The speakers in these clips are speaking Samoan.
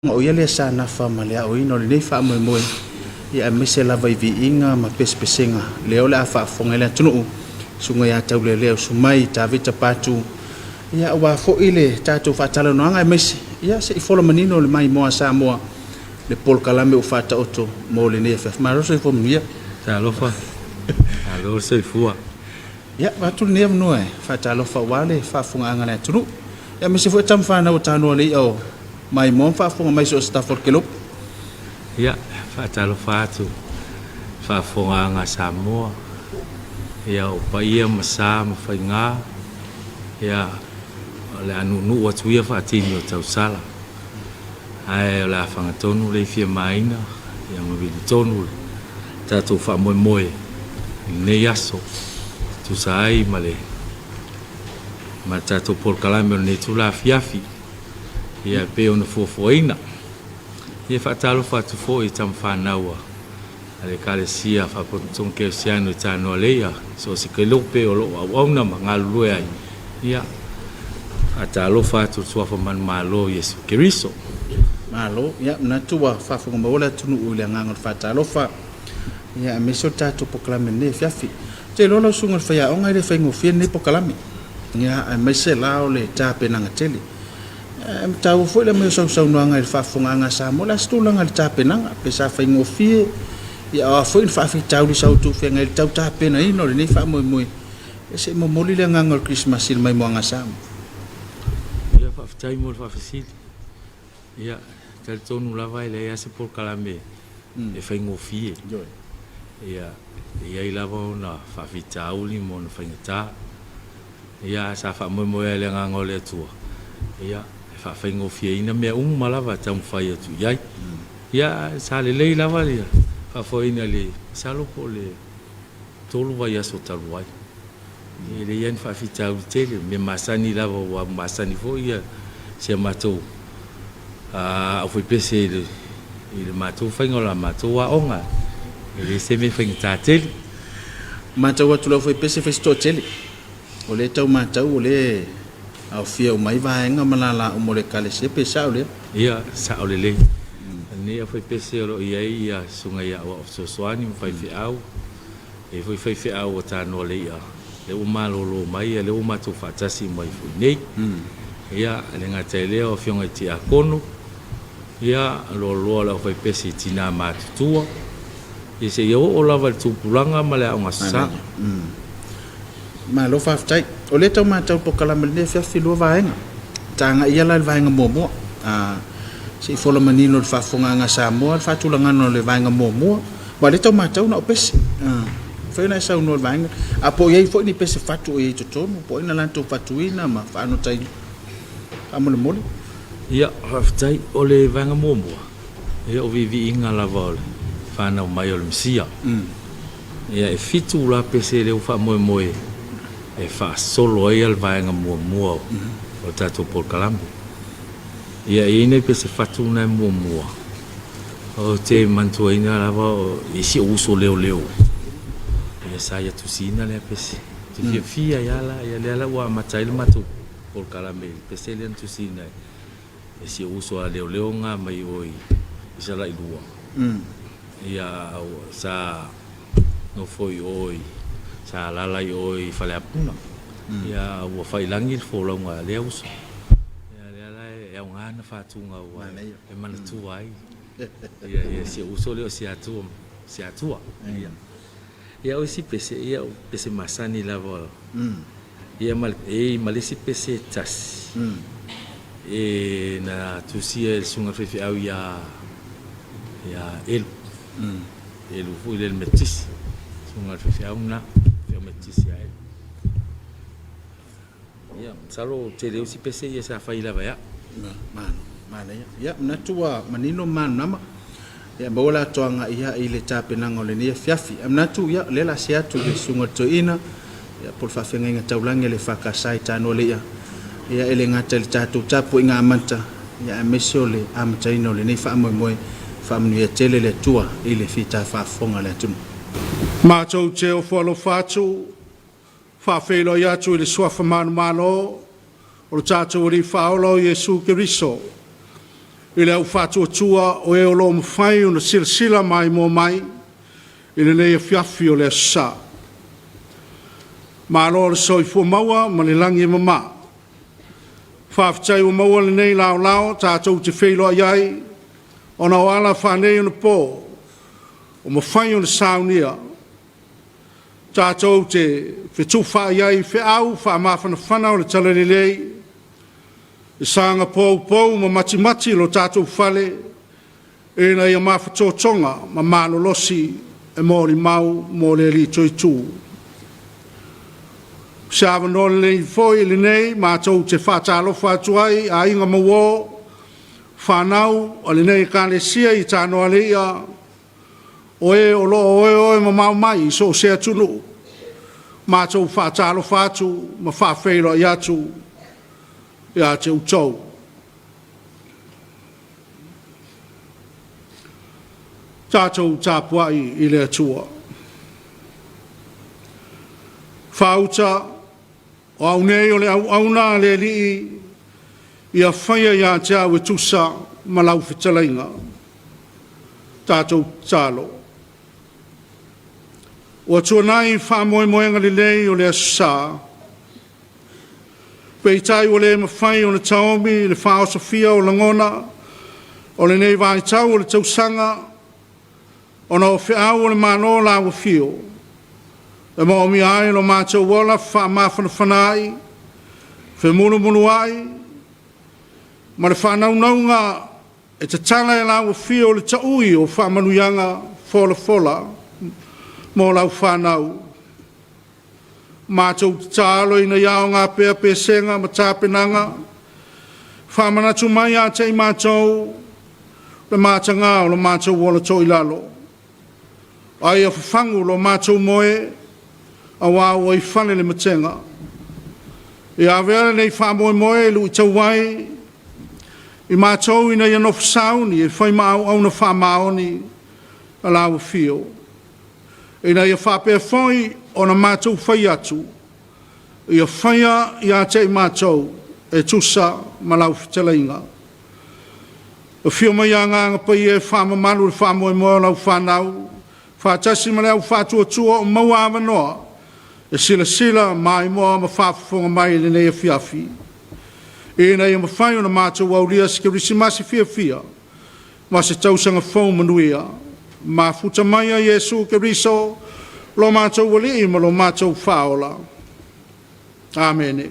O ia lea sa nafa ma le aoina o lenei faamoemoe, ia aemaise lava i viiga ma pesepesega lea o le a faafofoga ai le atunuu, Susuga ia Taulelea Usumai Tavita Patu, ia aua foi le tatou faatalanoaga aemaise ia se i fola manino le maimoa a Samoa le polokalame ua faataoto mo lenei afiafi. Malo le soifua manuia. Talofa, malo le soifua. Ia, avatu lenei avanoa e faatalofa aua le faafofogaaga a le atunuu, aemaise foi tama fanau o tanoa le i'a o maimoa ma faafofoga mai so o se tafa o le kelope. Ia, faatalofa atu i faafofogaaga a Samoa, ia o paia ma sa ma faiga, ia o le a nuunuu atu ia faatini o tausala, ae o le a fagatonu le ifia maina, ia ma vili tonu le tatou faamoemoe i lenei aso, e tusa ai ma le ma le tatou polokalame o lenei itula afiafi, ia e pei ona fuafuaina. Ia e faatalofa atu foi i tama fanau a le Ekalesia Faapotopotoga Kerisiano i Tanoaleia, so o se kelope o lo o auauna ma galulue ai, ia, faatalofa atu i le Suafa Manumalo o Iesu Keriso. Malo, ia manatu ua faafofoga maua le atunuu i le agaga o le faatalofa, ia aemaise o le tatou polokalame i lenei afiafi. Ou te iloa lau susuga i le faiaoga e le faigofie lenei polokalame, ia aemaise la o le tapenaga tele. E taua foi le aumai o sau saunoaga i le faafofogaaga a Samoa, o le a se tulaga i le tapenaga, pe sa faigofie, ia o a foi ni faafitauli sa outou feagai ai i le tau tapenaina o lenei faamoemoe, ia se i momoli le agaga o le Kerisimasi i le maimoaga a Samoa. Ia, faafetai mo le faafesili. Ia, e talitonu lava e leai lava se polokalame e faigofie. Ia, e i ai lava ona faafitauli ma ona faigata. Ia, sa faamoemoe lava i le agaga o le Atua, ia, e faafaigofieina mea uma lava e taumafai atu i ai. Ia, sa lelei lava le faafoeina i le, masalo po o le 3 vaiaso talu ai. E leai lava ni faafitauli tele, o mea masani lava ua masani foi si a matou aufaipese i le matou faiga o la matou aoga. E le se mea faigata tele. Matau atu le aufaipese fai se toatele. O lea e tau matau o lea e aofia uma ai vaega ma lala uma o le Ekalesia, pe sao lea? Ia, sao lelei. O lenei aufaipese o lo o i ai susuga i aoao fesoasoani ma faifeau. E i ai foi faifeau ua tanoa le i'a, lea ua malolo mai, lea ua matou faatasi uma ai foi nei. Ia, e le gata i lea o afioga i tiakono, ia, loaloa o le aufaipese i tina matutua, ia seia oo lava i le tupulaga ma le aoga aso Sa. Malo faafetai. O lea e tau matau i le polokalame i lenei afiafi, 2 vaega. Ta agai ia la i le vaega muamua. Se i fola manino i le faafofogaaga a Samoa le faatulagaga o le vaega muamua. Aua o lea e tau matau na o pese. Mafai ona e saunoa i le vaega. A po o i ai foi ni pese fatu o i ai i totonu, po o ai na latou fatuina ma faanotaina. Faamolemole. Ia, faafetai. O le vaega muamua, ia o viiviiga lava o le fanau mai o le Mesia. Ia, e 7 la pese lea ua faamoemoe e faasolo ai le vaega muamua o le tatou polokalame. Ia, e i ai nai pese fatu na e muamua, ou te manatuaina lava o si ou uso leoleo, ia sa ia tusiina lea pese. Ou te fiafia ai lava la, ia lea la ua amata ai le matou polokalame i le pese lea na tusiina e si ou uso a leoleo na mai o i Salailua. Ia, sa nofo i o i, sa alaala i o i Faleapuna. Ia, ua faiilagi le folauga a lea uso. Ia, lea la e aoga na faatuga aua e manatua ai ia si ou uso lea o Siatua, Siatua. Ia, ia o isi pese, ia o pese masani lava. Ia ma e ma le isi pese e tasi. E na tusia e le susuga i le faifeau ia ia Elu. Elu foi lea le Metotisi. Susuga i le faifeau lena, faifeau Metotisi ia Elu. Ia, masalo o tele isi pese ia sa fai lava e au. Malo, manaia. Ia, manatu ua manino ma malamalama. Ia, maua le atoaga ia i le tapenaga o lenei afiafi. Ae manatu, ia, o lea o le a see atu i le susuga i le toeaina, ia, po o le faafeagaiga taulagi a le EFKS i Tanoaleia, ia, e le gata i le tatou tapuaiga amata, ia, aemaise o le amataina o lenei faamoemoe, faamanuia tele le Atua i le fita faafofoga a le atunuu. Matou te ofo alofa atu, faafeiloai atu i le suafa manumalo o lo tatou Alii Faaola o Iesu Keriso. i le au faatuatua o e o lo o mafai ona silasila maimoa mai i lenei afiafi o le Aso Sa. Malo le soifua maua ma le lagi e mama. Faafetai ua maua lenei laolao tatou te feiloai ai ona o ala faaneionapo ua mafai ona saunia tatou te fetufaai ai i feau faamafanafana o le Talalelei e saga poupou ma matimati lo tatou fale ina ia mafatotoga ma malolosi e molimau mo le Alii Toitu. O se avanoa lelei foi lenei matou te faatalofa atu ai i aiga mauo, fanau a lenei Ekalesia i Tamanoaleia, o e o lo o oeoe mamao mai i so o se atunuu, matou faatalofa atu ma faafeiloai atu ia te outou. Tatou tapuai i le Atua. Faauta, o au nei o le auauna a le Alii, ia faia ia te au e tusa ma lau fetalaiga. Tatou tatalo. Ua tuanai faamoemoega lelei o le aso sa, peitai ua le mafai ona taomi le faaosofia o lagona o lenei vaitau o le tausaga ona o feau a le Malo lau afio e moomia ai lo matou ola faamafanafana ai, femulumuluai ma le faanaunauga e tatala e lau afio le taui o faamanuiaga folafola mo lau fanau. Matou tatalo ina ia aoga pea pesega ma tapenaga faamanatu mai ia te i matou le mataga o lo matou ola toilalo, a ia fafagu lo matou moe aua ua i fale le matega. Ia avea lenei faamoemoe e luitau ai i matou ina ia nofo sauni e fai ma auauna faamaoni a lau Afio, ina ia faapea foi ona matou fai atu, ia faia ia te i matou e tusa ma lau fetalaiga. Afio mai Agaga Paia e faamamalu le faamoemoe o lau fanau faatasi ma le au faatuatua o maua avanoa e silasila maimoa ma faafofoga mai i lenei afiafi, ina ia mafai ona matou aulia se Kerisimasi fiafia ma se tausaga fou manuia. Mafuta mai ai Iesu Keriso lo matou Alii ma lo matou Faaola. Amene.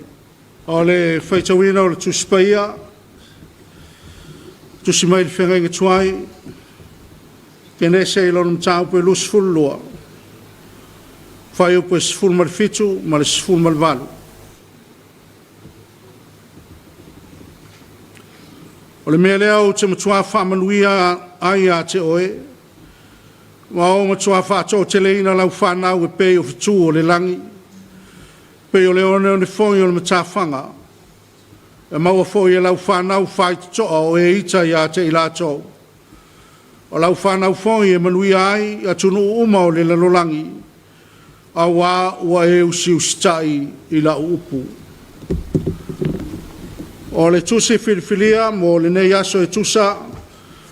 O le faitauina o le Tusi Paia, tusi mai le Feagaiga Tuai, Kenese i lona mataupu e 22, fuaiupu e 17 ma le 18. O le mea lea ou te matua faamanuia ai ia te oe, ma ou matua faatoateleina lau fanau e pei o fetu o le lagi, pei o le oneone foi o le matafaga, e maua foi e lau fanau faitotoa o e ita ia te i latou. O lau fanau foi e manuia ai atunuu uma o le lalolagi, auā ua e usiusitai i lau upu. O le tusi filifilia mo lenei aso e tusa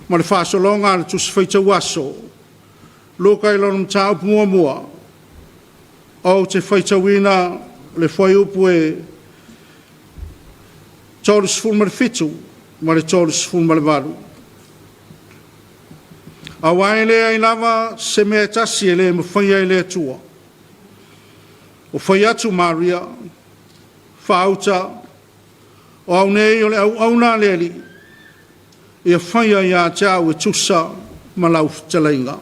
ma le faasologa a le Tusi Faitau Aso Luka i lona mataupu muamua, ou te faitauina le fuaiupu e 37 ma le 38. Aua e leai lava se mea e tasi e le mafaia e le Atua. Ua fai atu Maria, faauta, o au nei o le auauna a le Alii, ia faia ia te au e tusa ma lau fetalaiga.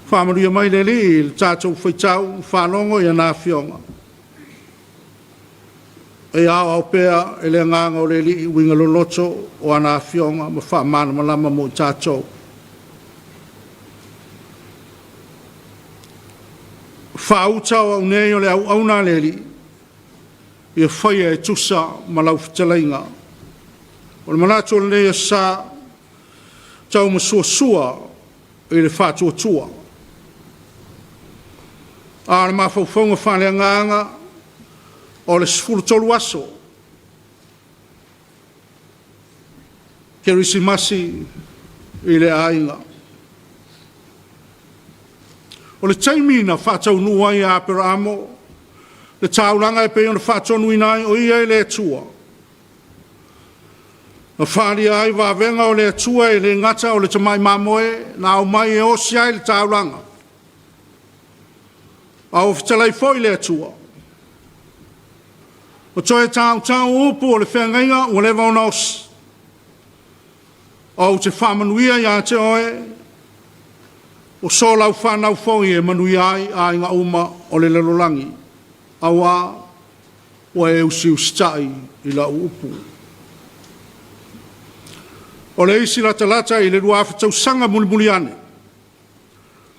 Faamanuia mai le Alii i le tatou faitau faalogo i ana afioga. Ia aoao pea e le agaga o le Alii uiga loloto o ana afioga ma faamalamalama mo i tatou. Faauta o au nei o le auauna a le Alii, ia faia e tusa ma lau fetalaiga. O le manatu o lenei aso sa, taumasuasua i le faatuatua. A o le mafaufauga faaleagaga o le 13 aso. Kerisimasi i le aiga. O le taimi na faataunuu ai e Aperaamo le taulaga e pei ona faatonuina ai o ia e le Atua, na faaalia ai vavega o le Atua e le gata o le tamai mamoe na aumai e osi ai le taulaga, a ua fetalai foi le Atua, ua toe tautau upu o le feagaiga ua leva ona osi, ou te faamanuia ia te oe, o so lau fanau foi e manuia ai aiga uma o le lalolagi, auā ua e usiusitai i lau upu. O le isi latalata i le 2,000 tausaga mulimuli ane,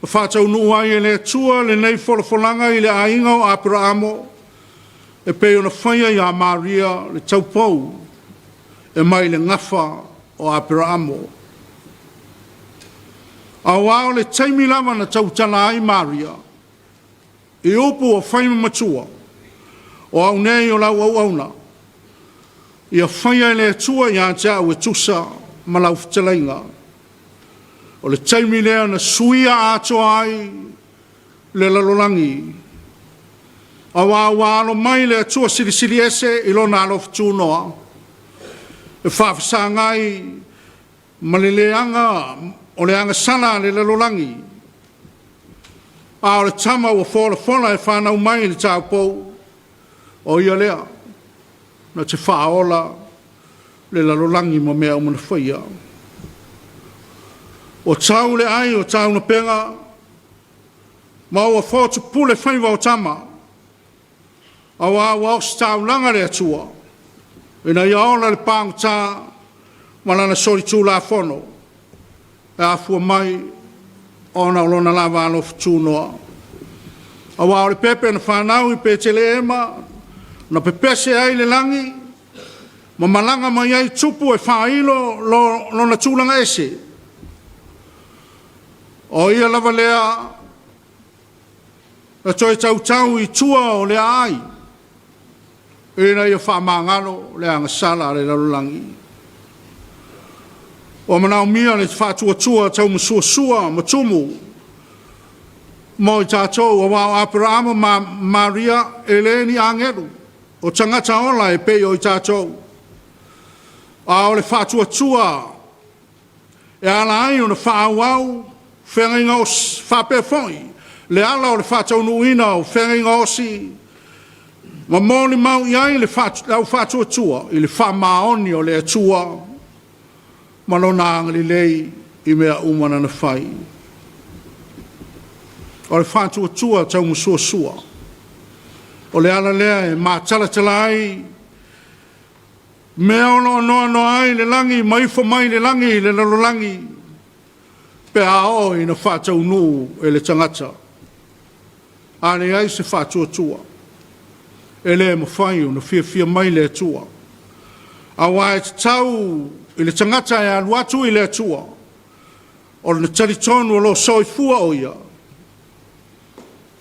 na faataunuu ai e le Atua lenei folafolaga i le aiga o Aperaamo e pei ona faia ia Maria le taupou e mai le gafa o Aperaamo. Aua o le taimi lava na tautala ai Maria i upu ua fai ma matua, o au nei o lau auauna, ia faia e le Atua ia te au e tusa ma lau fetalaiga. O le taimi lea na suia atoa ai le lalolagi, aua ua alo mai le Atua Silisili Ese i Lona alofa tunoa e faafesagai ma le leaga o le agasala a le lalolagi, a o le tama ua folafola e fanau mai i le taupou, o ia lea na te faaola le lalolagi ma mea uma na faia. Ua tau le ai o taunapega ma ua fotupule faiva o tama, aua ua ositaulaga le Atua ina ia ola le pagota ma lana solitulafono e afua mai ona o lona lava alofa tunoa. Aua o le pepe na fanau i Petelehema na pepese ai le lagi ma malaga mai ai tupu e faailo lona tulaga ese. O ia lava lea na toe tautau i tua o le aai ina ia faamagalo le agasala a le lalolagi. Ua manaomia le faatuatua taumasuasua ma tumu mo i tatou, aua o Aperamo ma Maria e le ni agelu, o tagata ola e pei o i tatou, a o le faatuatua e ala ai ona faaauau feagaiga osi, faapea foi le ala o le faataunuuina o feagaiga osi ma molimau i ai le au faatuatua i le faamaoni o le Atua ma Lona agalelei i mea uma na fai. O le faatuatua taumasuasua, o le ala lea e matalatala ai mea o lo o noanoa ai le lagi ma ifo mai le lagi i le lalolagi pe a oo ina faataunuu e le tagata. A leai se faatuatua, e le mafai ona fiafia mai le Atua, aua e tatau i le tagata e alu atu i le Atua, o le talitonu o lo o soifua o Ia,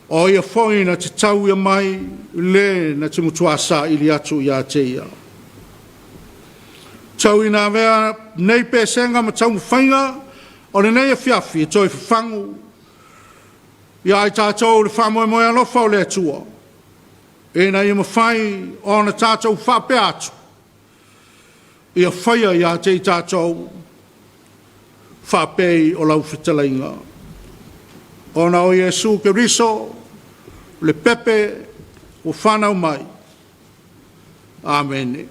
o Ia foi na te tauia mai le na te mutuā saili atu ia te Ia. Tau ina avea nei pesega ma taumafaiga o lenei afiafi e toe fafagu ia i tatou le faamoemoe alofa o le Atua, ina ia mafai ona tatou faapea atu, ia faia ia te i tatou faapei o lau fetalaiga. Ona o Iesu Keriso, le pepe ua fanau mai. Amene.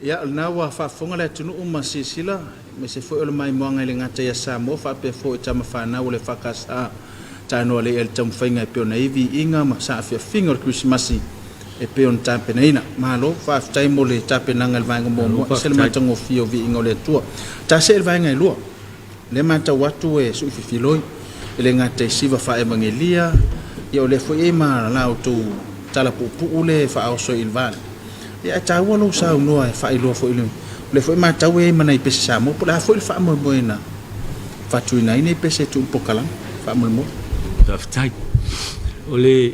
Ia, o lena ua faafofoga le atunuu ma silasila, aemaise foi o le maimoaga e le gata ia Samoa faapea foi i tama fanau o le EFKS Tanoa Alii i le taumafaiga e pei ona i ai viiga ma saafiafiga o le Kerisimasi e pei ona tapenaina. Malo faafetai mo le tapenaga i le vaega muamua, e ese le matagofie o viiga o le Atua. Ta see i le vaega e lua, lea e matau atu e sui fifiloi, e le gata i siva faa-evagelia, ia o lea foi e i ai ma la outou tala puupuu lea e faaoso i le va lea. Ia ae taua lou saunoa e faailoa foi i le... O lea foi e matau e i ai ma nai pese Samoa, po o le a foi le faamoemoe na faatuina ai nei pese e tuu i le polokalame, faamolemole. Faafetai. O le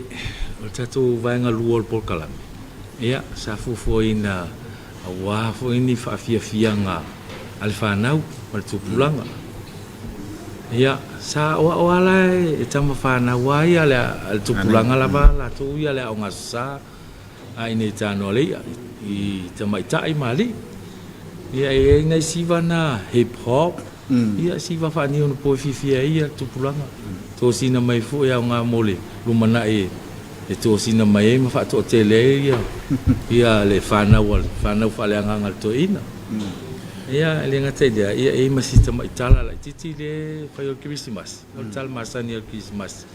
o le tatou vaega lua o le polokalame, ia, sa fuafuaina aua foi ni faafiafiaga a le fanau ma le tupulaga. Ia, sa aoao lava la e tama fanau lava ia a le tupulaga lava latou ia le Aoga Aso Sa, a inei tanoa le i'a i tamaitai ma alii. Ia e i ai nai siva na hip hop, ia siva faaniunapo e fiafia ai ia tupulaga. Tosina mai foi e aoga mo le lumanai e tosina mai ai ma faatoatele ai ia ia le fanau a fanau faaleagaga a le toeaina. Ia e le gata i lea, ia e i ai ma si tamai tala laitiiti lea e fai o le Kerisimasi, o le tala masani o le Kerisimasi.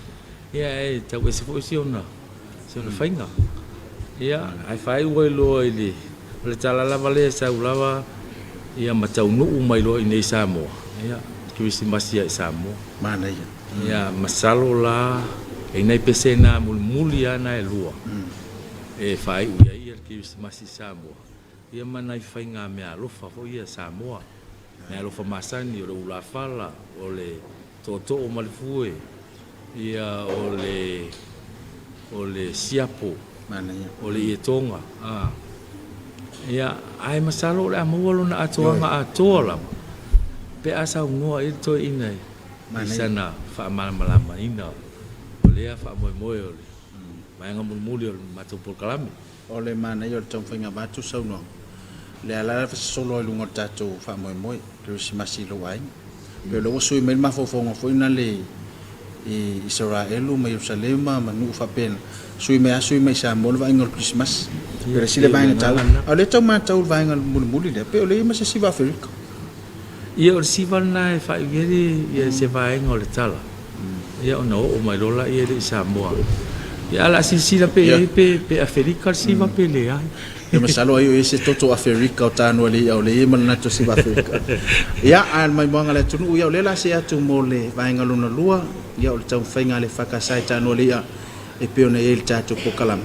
Ia e tau ese foi si ona si ona faiga. Ia, ae faaiu ai loa i le, o le tala lava lea e sau lava ia ma taunuu mai loa i inei i Samoa, ia, Kerisimasi lava i Samoa. Manaia. Ia, masalo la, e i ai nai pese na mulimuli lava na e lua e faaiu i ai le Kerisimasi i Samoa, ia ma nai faiga meaalofa foi ia a Samoa. Meaalofa masani, o le ulafala, o le tootoo ma le fue, ia o le o le siapo, o le ietoga, a. Ia, ae masalo o le a maua lona atoaga atoa lava pe a saunoa i ai le toeaina i sana faamalamalamaina o lea faamoemoe o le vaega mulimuli o le matou polokalame. O le manaia o le taumafaiga avatu saunoaga, o lea la e sosolo ai luga o le tatou faamoemoe, Kerisimasi i lou aiga. Pei o lea ua sui mai le mafaufauga foi lale i Isaraelu ma Ierusalema ma nuu faapena, sui mai lava sui mai i Samoa le vaaiga o le Kerisimasi. Pei o le isi lea vaega taua. A o lea e tau matau i le vaega mulimuli lea, pei o lea e i ai ma se isi Aferika. Ia, o le siva lena e faaiu i ai se vaega o le tala. Ia ona oo mai loa lea i Samoa. Ia a o le a silasila pe i ai pe pe Aferika le siva pe leai. Ia masalo ai o i ai se toto Aferika o tanoa le i'a o lea e i ai ma le manatu o siva Aferika. Ia, a o le maimoaga a le atunuu, ia o lea o le a see atu mo le vaega lona lua, ia o le taumafaiga a le EFKS e tanoa le i'a e pei ona i ai le tatou polokalame.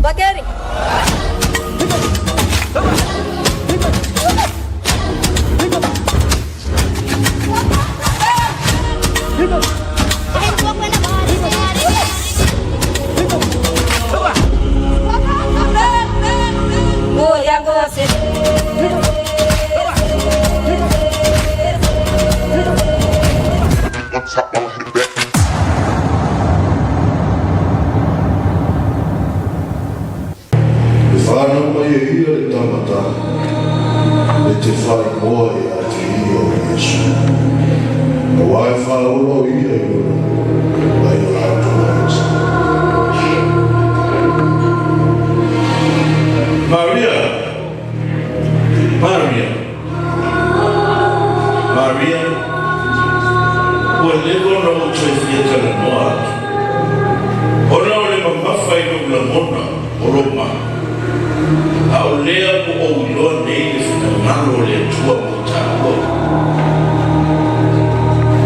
Spaghetti. E whānau mai e ia le tangata, e te whaingoa ia te ia o Iesu. Auā e faaola o ia i lona mai o latou aiga. Maria! Maria! Maria! Ua leva ona ou toe fia talanoa atu, ona o le mamafa i lou lagona o lou maa, a o lea ua ou iloa nei le finagalo o le Atua mo taua.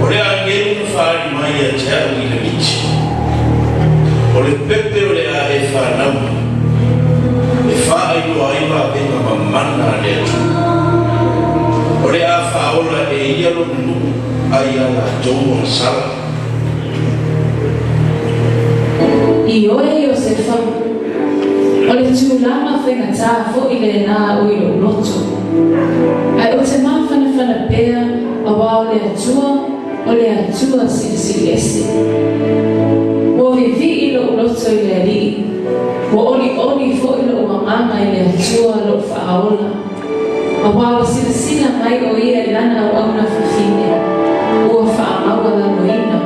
O le agelu na faaali mai ia te au i lagiti, o le pepe o le a e fanau mai, e faailoa ai vavega mamana a le Atua. O le a faaola e ia lona nuu ai a latou agasala. Ioe Iosefa, o le tulaga faigata foi lenā oi lou loto. Ae ou te mafanafana pea auā o le Atua, o le Atua Silisili Ese. Ua vivii lou loto i le Alii, ua olioli foi lou agaga i le Atua lou Faaola. Auā ua silasila mai o ia i lana auauna fafine, ua faamaualaloina.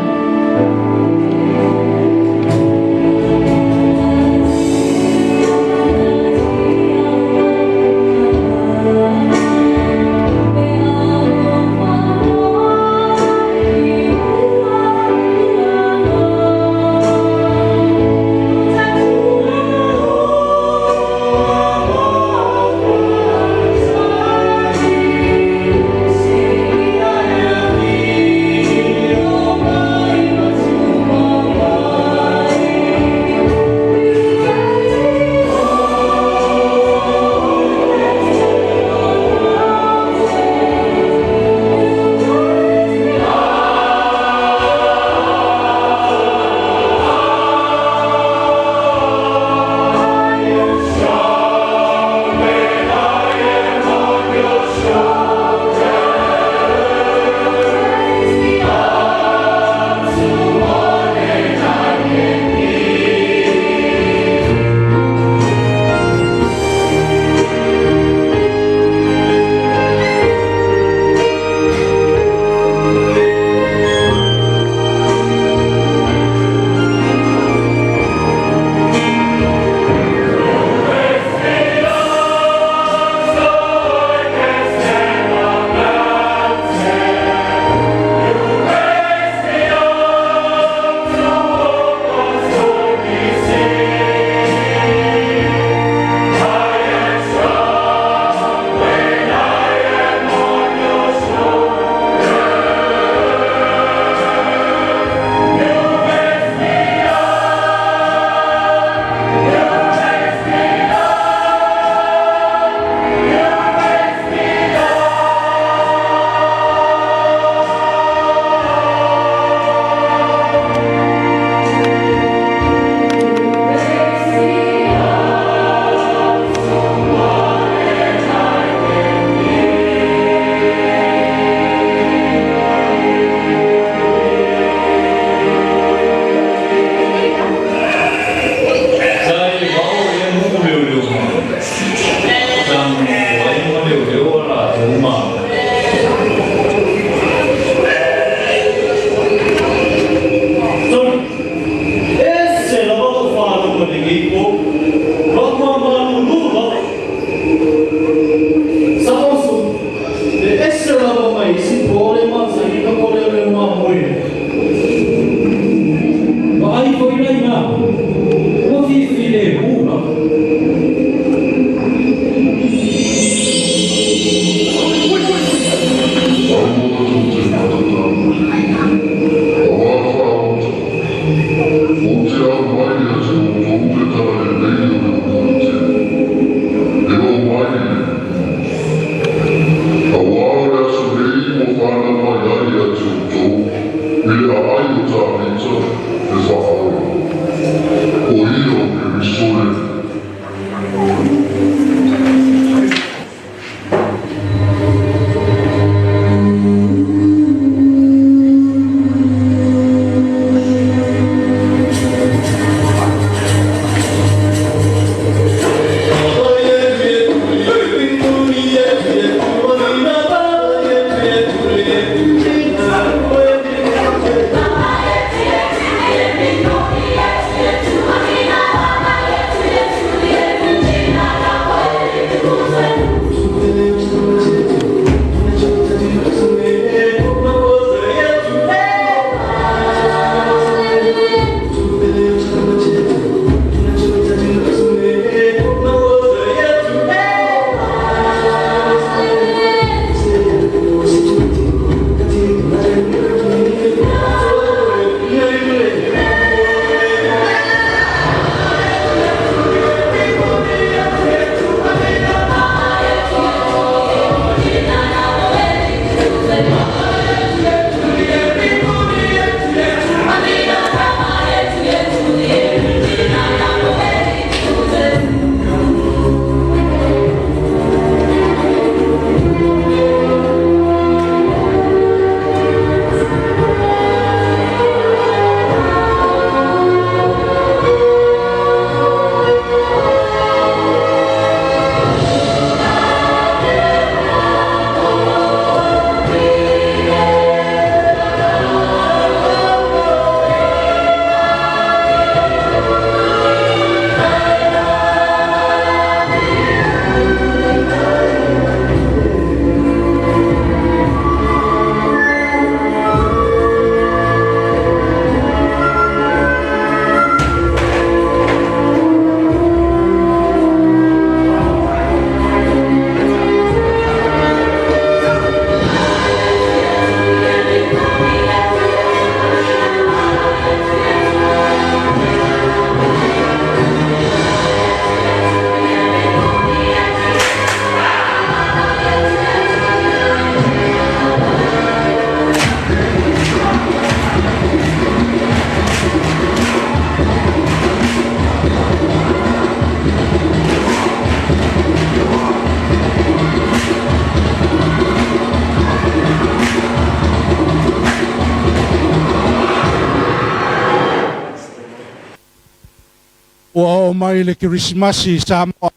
Ua oo mai le Kerisimasi i Samoa.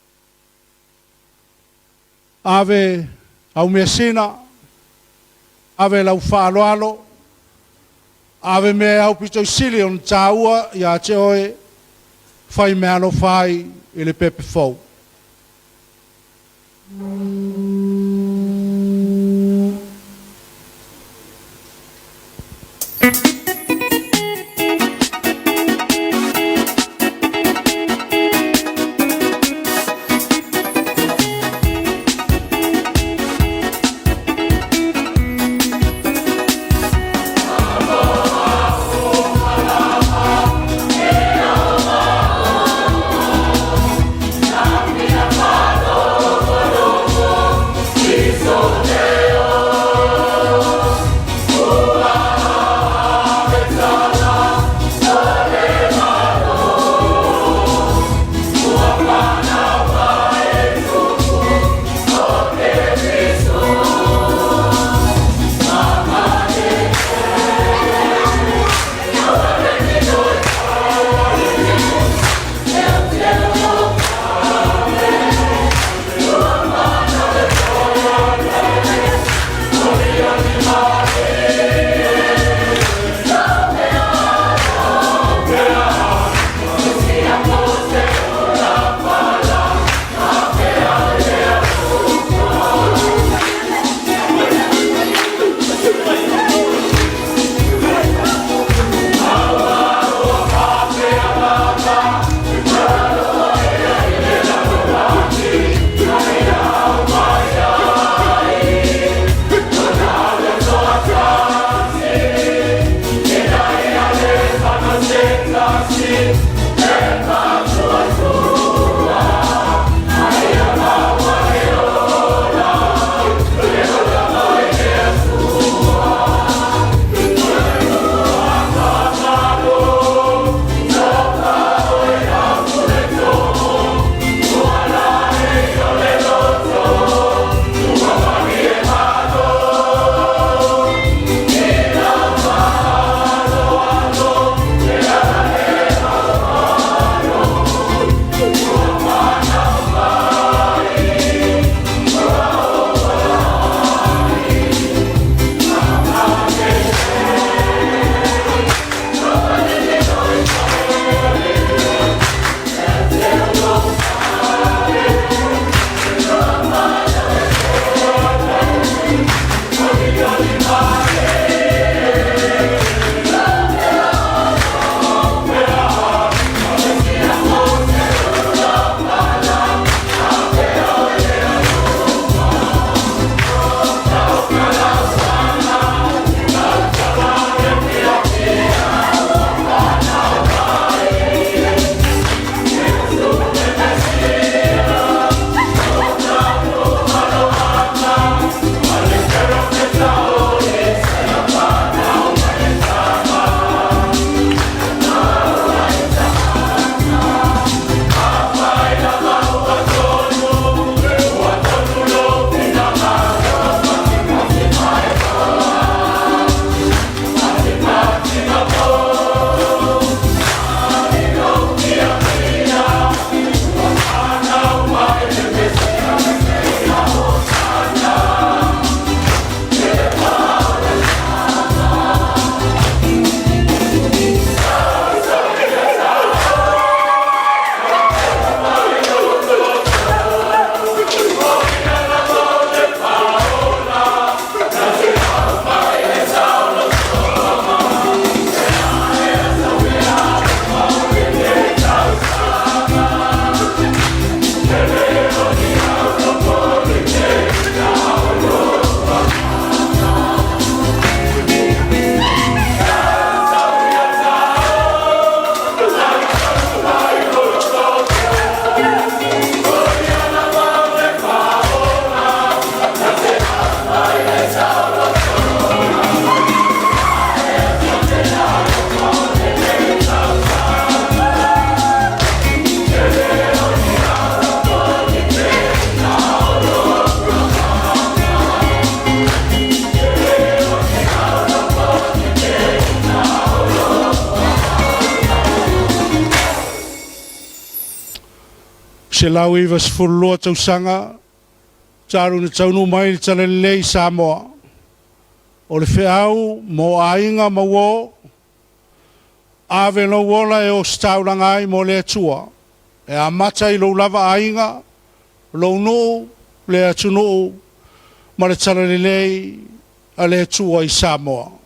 Ave au measina, ave lau faaaloalo, ave mea e aupito i sili ona taua ia te oe, fai meaalofa ai i le pepe fou. 192 tausaga talu ona taunuu mai le Talalelei i Samoa, o le feau mo aiga ma uo, ave lou ola e ositaulaga ai mo le Atua, e amata i lou lava aiga, lou nuu, le atunuu ma le Talalelei a le Atua i Samoa.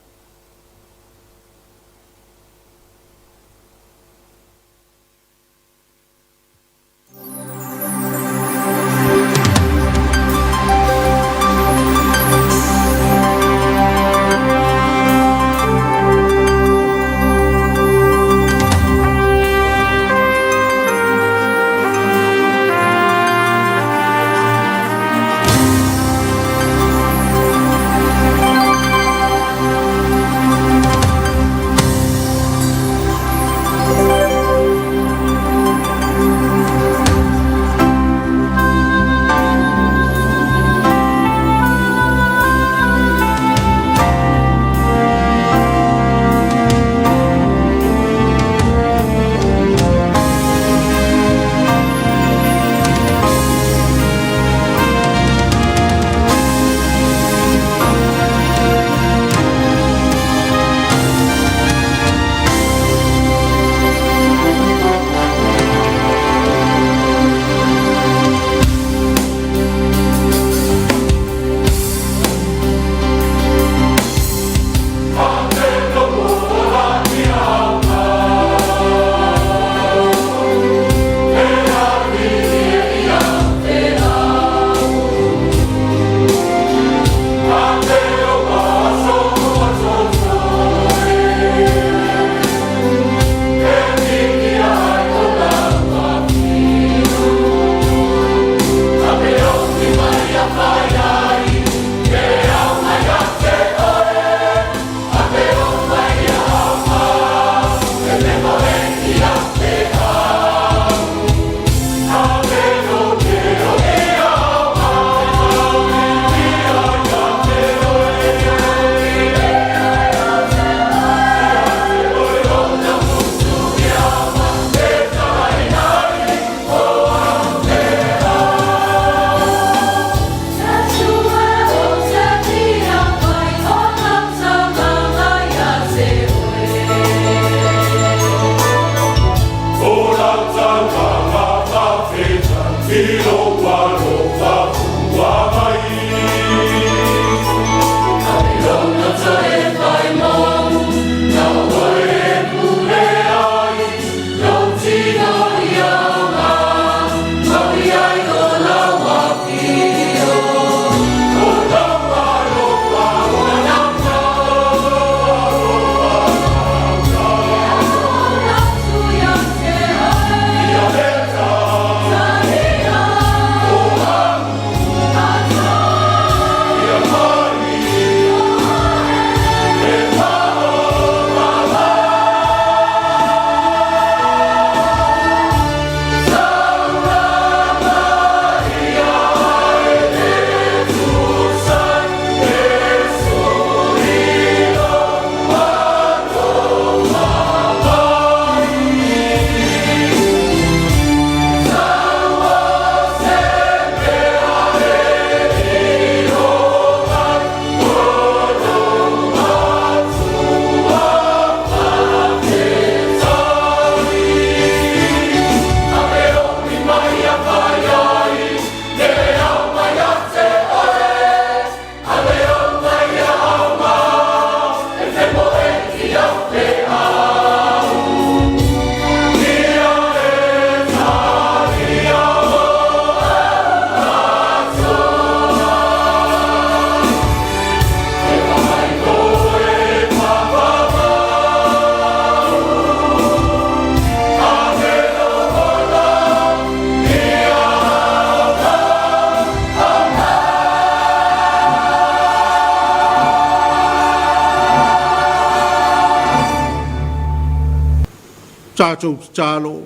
Tatou tatalo,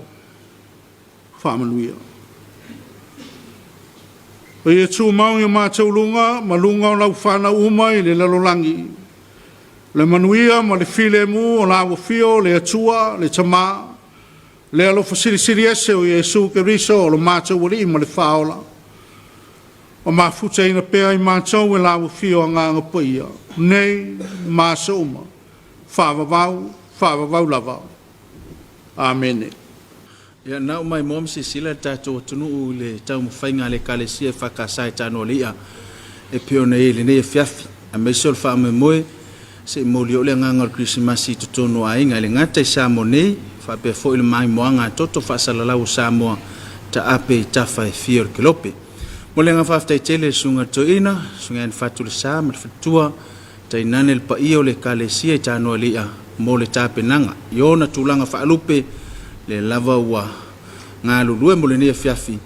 faamanuia. O ia tumau i o matou luga ma luga o lau fanau uma i le lalolagi, le manuia ma le filemu o lau afio le Atua, le Tama, Le alofa silisili ese o Iesu Keriso o lo matou Alii ma le Faaola, ma mafutaina pea i matou e lau Afio Agaga Paia, nei ma aso uma, faavavau, faavavau lava. Amene. Ia, na o maimoa ma silasila le tatou atunuu i le taumafaiga a le Ekalesia EFKS i Tanoali'a e pei ona i ai i lenei afiafi, aemaise o le faamoemoe se i moli o'o le agaga o le Kerisimasi i totonu o aiga, e le gata i Samoa nei, faapea foi le maimoaga a toto faasalalau o Samoa taape i tafa e fia o le kelope. Mo le agaga faafetai tele i le Susuga i le Toeaina, Susuga Anne Fatulesa ma le faletua, tainane le paia o le Ekalesia i Tanoali'a mo le tapenaga i ona tulaga faalupe, lea lava ua galulue mo lenei afiafi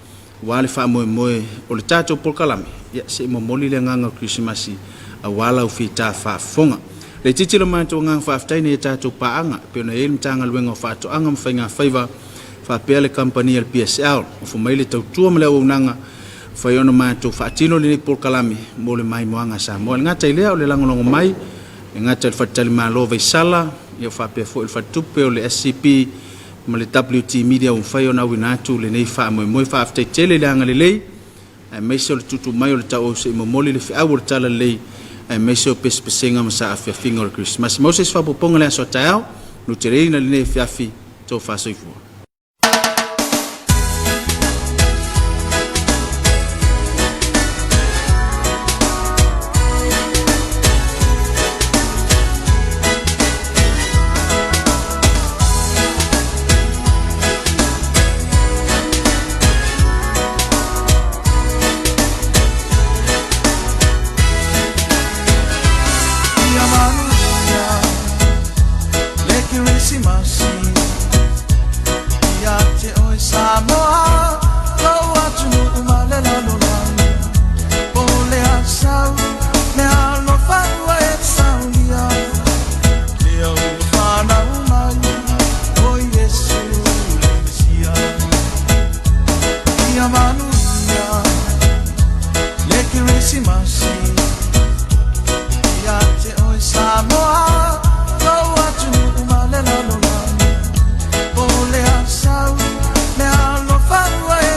aua le faamoemoe o le tatou polokalame, ia se i momoli le agaga o le Kerisimasi aua lau fita faafofoga. Laitiiti lo matou agaga faafetai nei a tatou paaga e pei ona i ai le Matagaluega o Faatoaga ma Faigafaiva faapea le kamupani a le PSL. Ofo mai le tautua ma le auaunaga fai ona matou faatino lenei polokalame mo le maimoaga a Samoa. E le gata i lea o le lagolago mai, e le gata i le Faletalimalo Vaisala, ia faapea foi le Faletupe o le SCB ma le WT Media ua mafai ona auina atu lenei faamoemoe. Faafetai tele i le agalelei aemaise o le tuutuu mai o le tauau se i momoli le feau o le talalelei aemaise o pesepesega ma saafiafiga o le Kerisimasi. Maua se isi faaopoopoga i le aso a taeao, nuteleina lenei afiafi, tofa soifua. Ia manuia le Kerisimasi ia te oe Samoa, lou atunuu ma le lalolagi. Po o le a sau meaalofa ua e saunia, lea ua fanau mai o Iesu le Mesia. Ia manuia le Kerisimasi.